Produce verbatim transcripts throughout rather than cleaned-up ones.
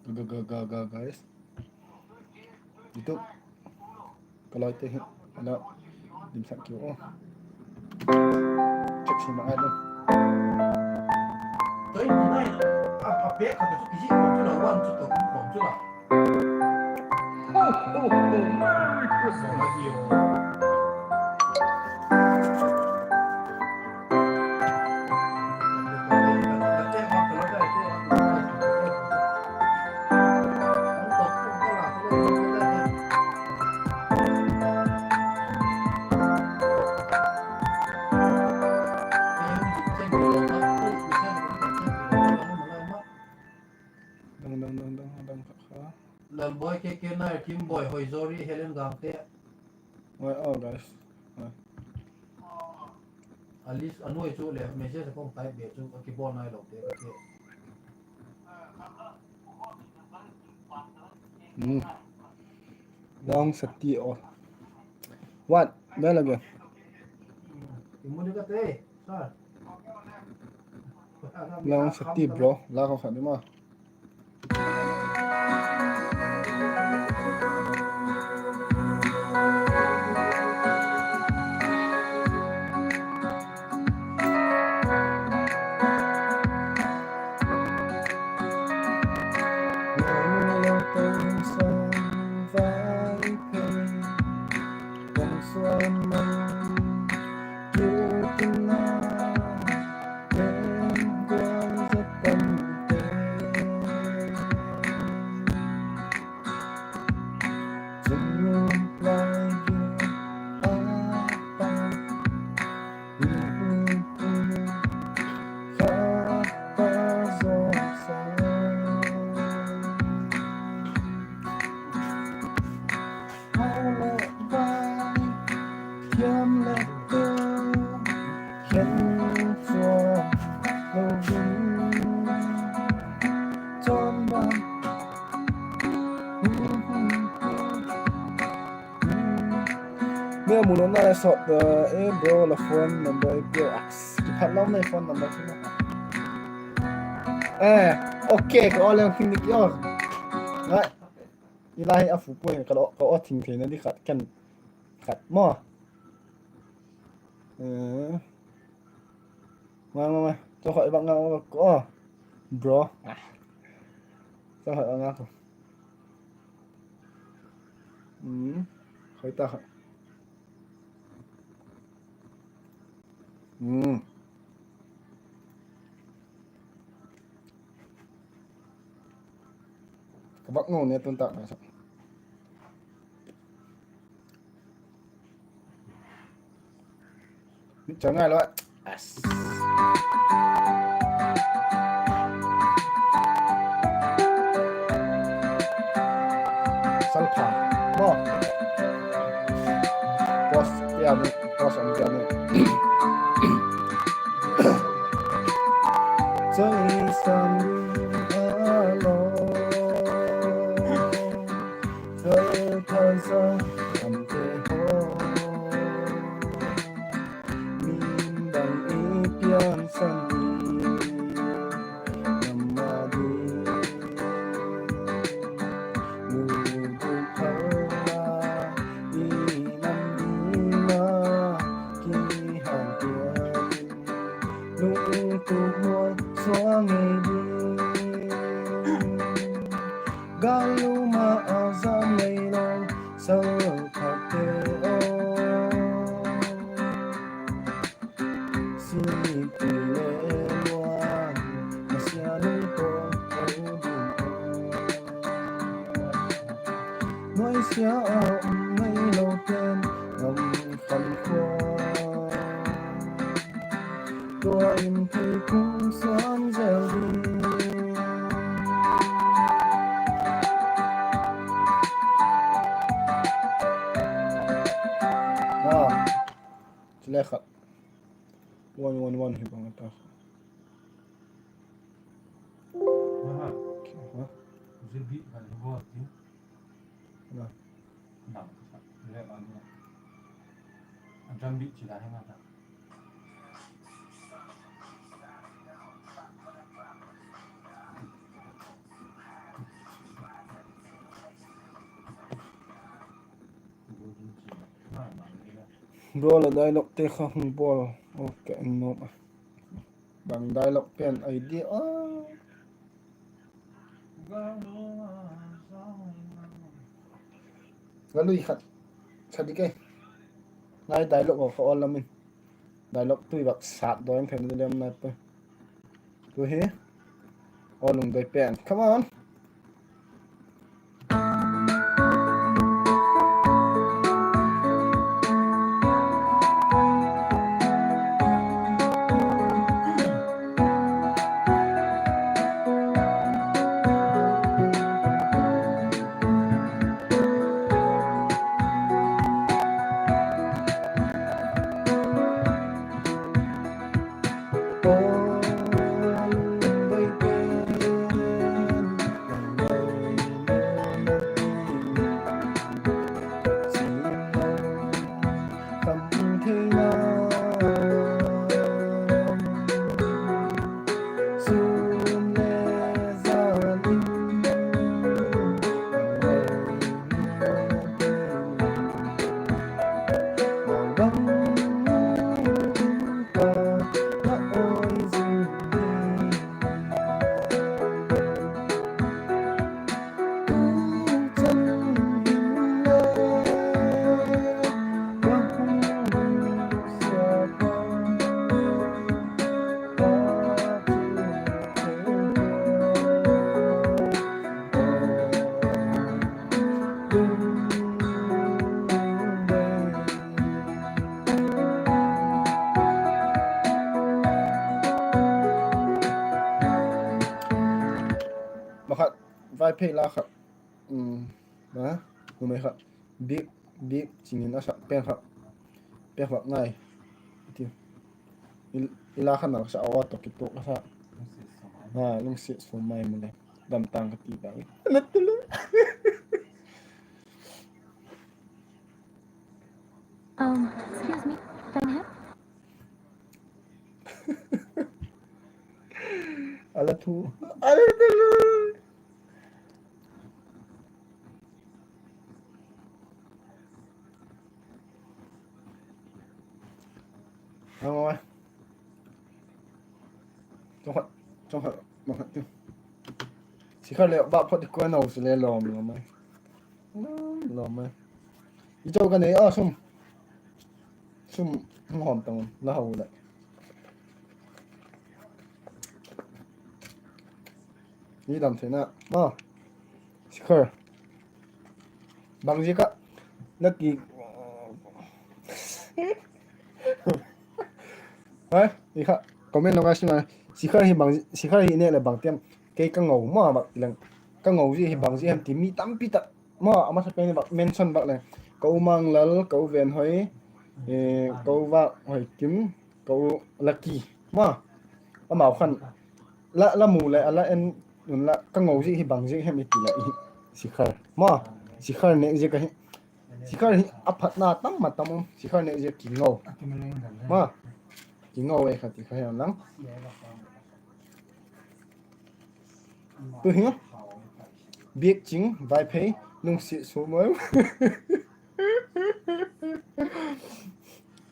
Ga, ga, ga, ga, ga, guys. Itu. Ka lawite hi. Ana. Dim sak kiu. Check si ma ai ding. Twenty nine. A, a pek khat chu kihi ko chu la, one chu to ko chu la. Oh, oh, oh, Merry Christmas. Dang, dang, dang, dang, dang kha kha. Lalboi, K K Nair, Kimboi, Hoizori, Helen Gangte. Oi, oh, guys. Oi. A list a nuai chu le message a kong type be chu a kibawl nai lo te ka ti. Hmm. Long Sati, oh. What? Bel again. Imu ni ka te, sir. Long Sati, bro. La ko khat ni ma. Me mu lo na sot, eh, bro, la phone number ei pia. As, kiphat lo na phone number chu na. Eh, okay, ka aw leng thing dik yo. Ngai. I lai a fu pui ka lo, ka aw thing theina di khat ken khat maw. Eh. Nga, nga, nga. Cho khoi bak nga, nga ko. Bro. Ah. Cho khoi bak nga ko. Hmm. Khoi ta kha. Hmm. Ka bak ngo ne tun tak na sa. Mit chang ngai lo. Yes. Salpha. Mo. Boss, ya ni, boss ang ya ni. Chai san a lo. Chai pha sa am te ho. Min dang i pian san i nam ma di. Mu du kha la i nam di ma ki han tua. Lungtup nuai suang ngei di. Galum a a zam ngei lo, sau phate o. Sipui le luan, masia lei ko, ko ding o. Nuaisia a um ngei lo pen, gam khan khua. Tua in thei kung suan zel di. Ah, chule khat. One, one, one hi bang a ta. Aha. Okay, ha? Zil beat kan hi bol ti. Na. Na. Le an. A drum beat chi la hi ma ta. Bro, la dialogue te kha hung bawl. Ok, en nuam a. Bang dialogue pen ai di a. Ka lui khat sa di ke. Ngai dialogue kha awl lam in. Dialogue tui vak sat daw in thei na lem nai pe. Tu hi. Awl lungdoi pen. Come on. Pakhat, Vaiphei la khat, um, a, numei khat, Bik, Bik Ching in a sak pen khat, pen khat ngai. Ti. I, i la khat na ka sa a, tawh kituak ka sa. A, lungsiat sum mai mu le. Dam tang ka ti ta. Na ti le. Um, excuse me, can I have? A la thu. A la thu. Ang oi. Chong khat, chong khat, mang khat tu. Sikhar le vak phot i koi nau si le lawm, lawm mai. Lawm, lawm mai. I chau ka nei a sum. Sum hung hawm tang la hau le. Ni dam theina. Ma. Sikhar. Bang ziak a. Na ti. Hai, i kha. Comment lo ngai sima. Sikhar hi bang, Sikhar hi ne le bang tiam. Kei ka ngau ma bak ti leng. Ka ngau zi hi bang zi hem ti mi tampi tak. Ma, a masa pen bak mention bak leng. Ka u Manglal, ka u Venhoi, eh, ka u Vakhoi Kim, ka u Lucky. Ma, amau khan la, la mu le, a la en un la, ka ngau zi hi bang zi hem i ti la i hi. Sikhar. Ma, Sikhar ne zi ka hi. Sikhar hi a phatna tam ma tam um. Sikhar ne zi ki ngau. Ma, ki ngau e kha ti kha hian lang. Tu hi. Biak Ching, Vaiphei, lungsiat sum mai.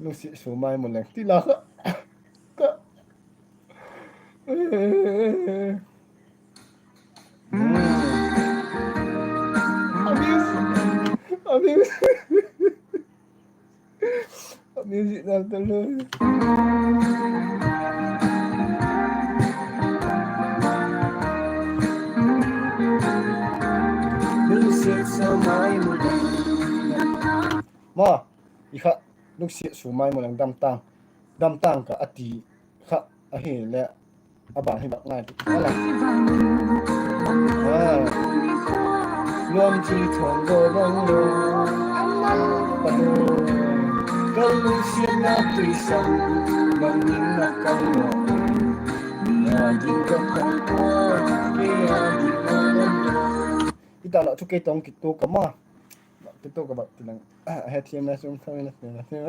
Lungsiat sum mai mu leng ti la kha. Ka. A music. A music. A music na ta lo. Lungsiat sum mai mu leng. Ma, i kha, lungsiat sum mai mu leng dam tang. Dam tang ka a ti kha ahi le. A bang hi bak ngai. A la. A. Nuam chi thong go bang lo. Pa lo. Ka lungsiatna tui sang. Bang ning na ka lo. Nia ding ka phal pua. Kei a ding ka lo. I ta la chu kei tawh kituak ka ma. Kituak ka bak ti lang. A, he thiam na sum thang na thiam na thiam.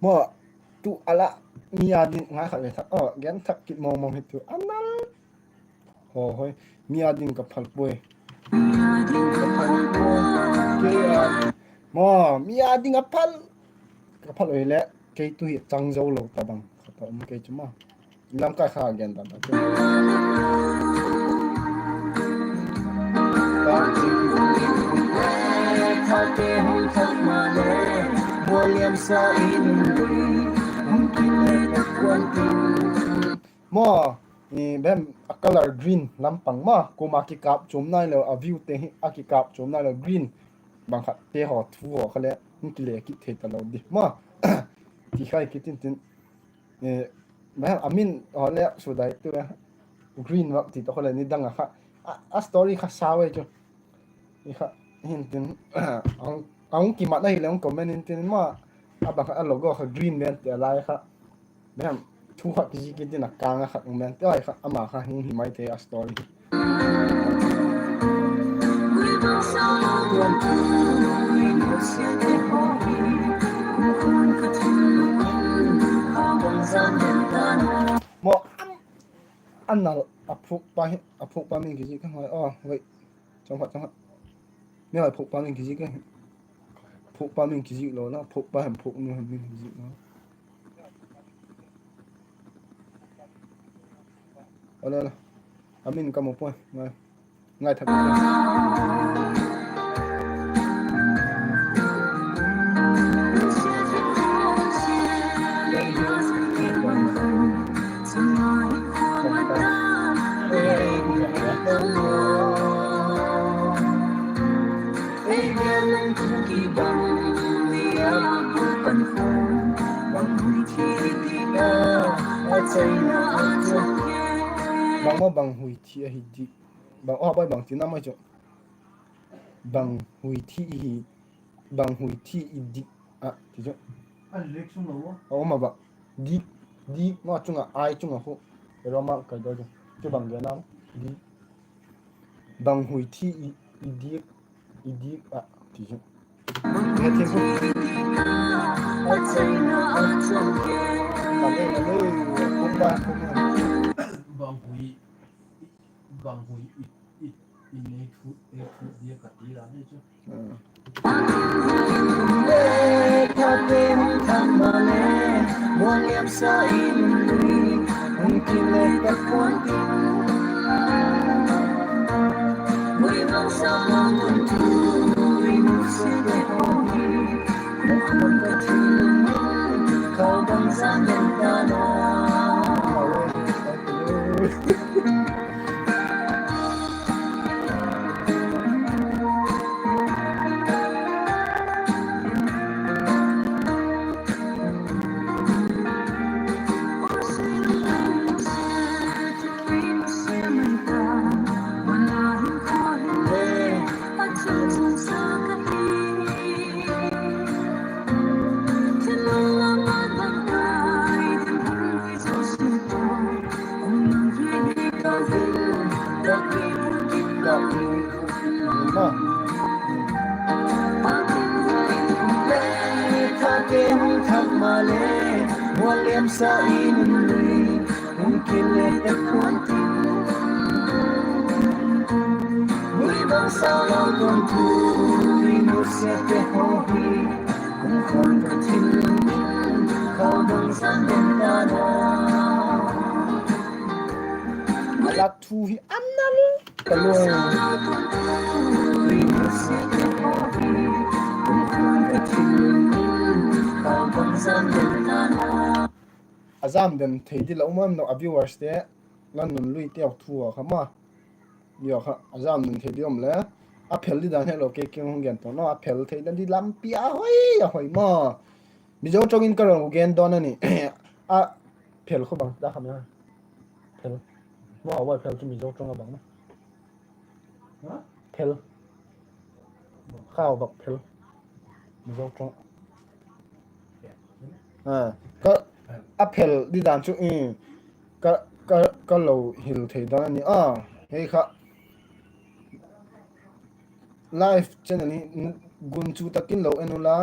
Maw, tu a la mi a ding ngai khat ve thak, aw, gen thak kit mawng mawng hi tu a nal. Ho, hoi, mi a ding ka phal puai. Mi a ding ka phal puai. Kei a ding Maw, mi â ding a phal, ka phal ui leh, kei tu hi chang zo lo ta bang kha ta um kei chu maw. Lamkai kha gen dan ta chu. Maw, bem a color green lam pang maw, kuama kikâp chuam nai lo, a view te hi a kikâp chuam nai lo, green. Bang khat te haw thu haw kha leh hung kile kit thei ta lo di maw. Ti khai kit intin, bem a min haw le sudai tu, green vak ti ta kha leh nidang a kha, a story kha sau e chu. I kha, hintin, a hung kimat ahileh hung comment intin maw, a bang khat a logo kha green len ti a lai kha. Bem, thu khat kizik intin a kâng a khat hung len ti ai kha, ama kha hung hi mai te a story. Maw, a nal a phuak pa hi, a phuak pa min kizik ka ngai a, wait. Chang khat, chang khat. Mi a phuak pa min kizik ka. Phuak pa min kizik lo la, phuak pa hem phuak nu hem min kizik lo. A min ka mu puai. Ngai thak. Bangma bang hui thi ahi dik. Bang, oh, bai bang tina mai chu. Bang hui thi i hi, bang hui thi i dik a ti chu. A um a ba. Dik, dik ma chung a, ai chung a khu. Roma kai do chu. Chu bang gen a. Dik. Bang hui thi i, i dik, i dik a ti chu. Bang hui, bang hui i, i, i nei thu, ei thu dia ka ti la nei chu. Lat thu hi a nal ka lung. A jam den thei di la um em no a viewers te, la nun lui teu thu a kha ma. Io kha, a jam nun thei di um le. A phel di dan helo kei kiang hung gen to no, a phel thei dan di lampi a hoi, a hoi ma. Mizo chong in ka rong gen don a ni. A phel khu bang da kha ma. Phel. Ma a wai phel chu Mizo chong a bang ma. Phel. Khau bak phel. Mizo chong. A, ka, a phel di dan chu, i, ka, ka, ka lo hil thei dan a ni a. Hei kha. Live channel hi gunchu takin lo en u la.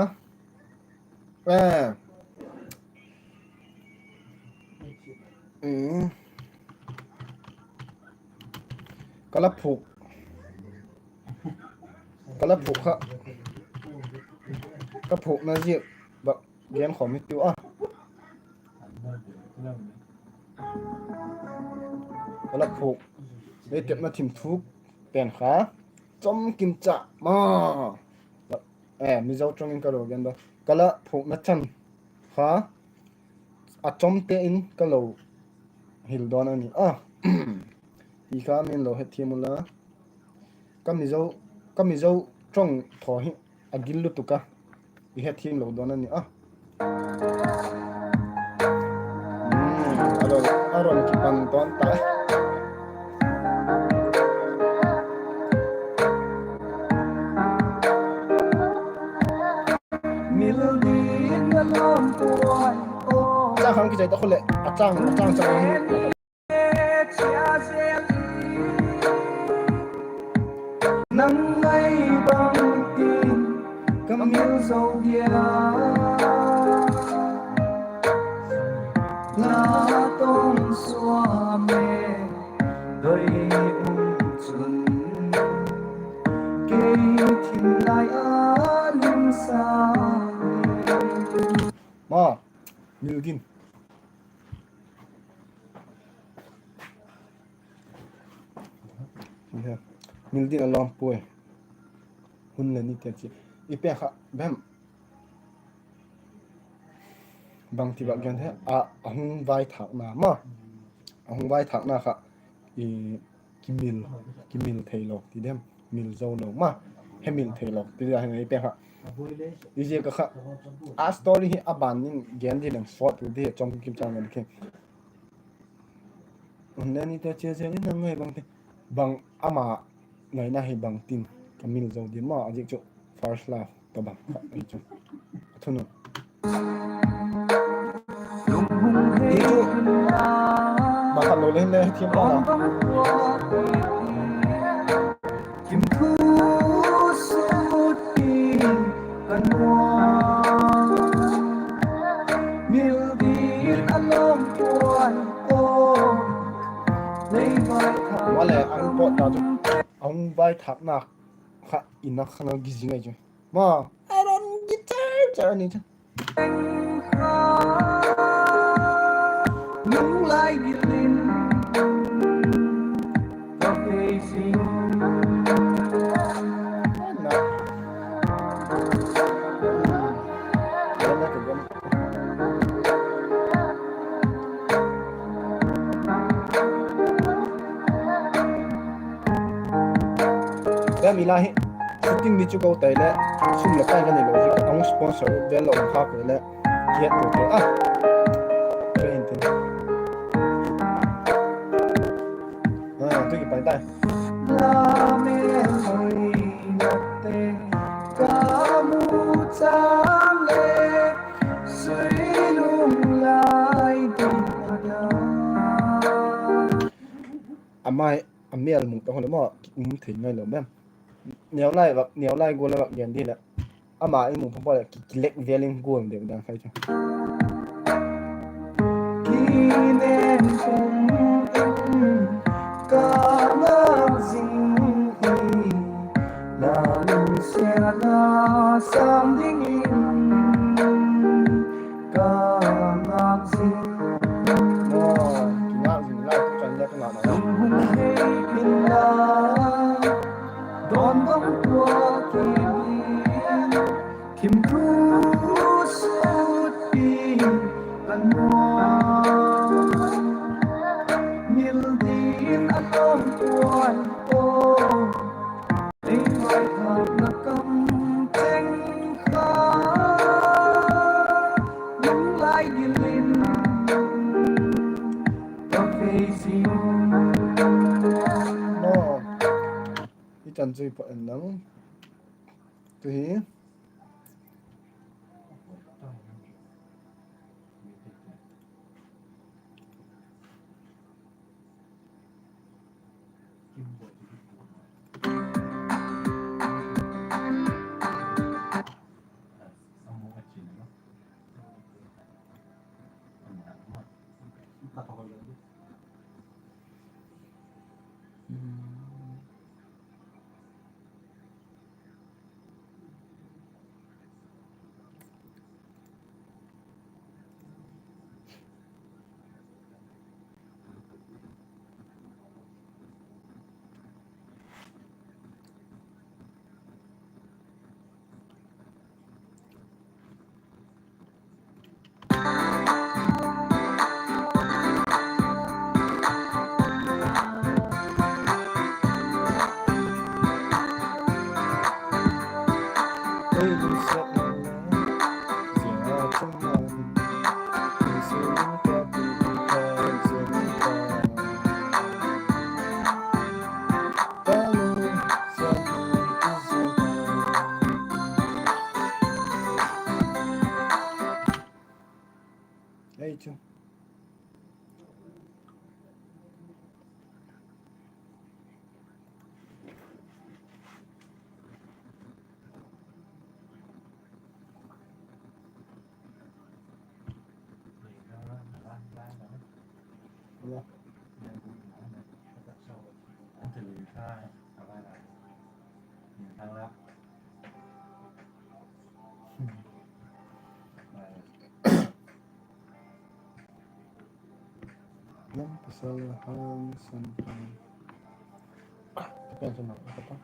A. Ka la phuk. Ka la phuk kha. ka phuakna ziak bak gen khawm hi tiu a. Ka la phuak, ei tepna thim thuk pen kha, chom kim cha ma. E, Mizo chong in ka lo gen dawn. Ka la phuakna chan kha, a chomte in ka lo hil dawn a ni a. Ti kha min lo hetthiam ula. Ka Mizo, ka Mizo chong thaw hi a gil lutuk a, i hetthiam lo dawn a ni a. Hmm, a lo, a lo kipan tawn ta. Mil din a lawm puai aw. Chang khang kichai ta khu le, a chang, a chang chang. Nang ngai bang tin ka mil zo dia. La tawng suam e, doi um chun, kei thim lai a lim sa. Ma, mil din. Mil din a lawm puai. Hun le ni te chi. I pe kha bem. Bang ti bak gen he, a, a hung vaithâkna ma. A hung vaithâkna kha, i, kimil, kimil thei lo ti dem, mil zo lo ma. He mil thei lo ti dia hin i pe kha. I zia ka kha. A story hi a ban in gen di leng sawt tu di chong kim chang na di khe. Hun le ni te chia zel in nang ngai bang ti. Bang ama ngaina hi bang tin ka mil zo di ma, a zik chu first love ka bang kha ei chu. A thun u. Ei chu. Bang khat lo le hin le thiam ta la. Kim thu sut ti kan wa. Mil din a lawm puai aw. Lei vaithâk. Wa le, a hung pawt ta chu. A hung vaithâkna kha i na kha na gi zing ai chu. Ma, a ron gi char char ni chu. Nung lai gilin. Bem ila hi shooting ni chu ko tai le, sum le pai ka nei lo hi, ka hung sponsor vel lo kha ko le. Kiat tu te a. Ke hin tin. Ah, tu ki pai tai. La me hoi na te ka mu chang le sui lung lai ding a da. A mai a mial mu ta hole maw, um thei ngai lo bem. Neu lai vak, neu lai gual a vak gen di le. Ama i mu pha pha le ki, kilek vel in gual deu dan khai chu. Kinem kum in ka ngak zing hi, la lungsiatna sâng dingin ka ngak zing. Aw, ki ngak zing lai tu chan le ka ngak na. Lung hung hei in la, dawn bang tua ki in, thim thu sut pi kan muan. Mil din a lawm puai aw. Ei vaithâkna kam cheng kha, lung lai gilin ka vei zing. Aw, i chan chu i pawt en nang. Tu hi. Lam pasal hang san pen. Pen chu nang ka ta.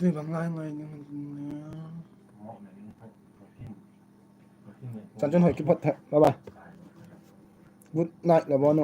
Tui bang lai ngai ni. Chan chun hoi kipat the. Bye bye. Good night la bon.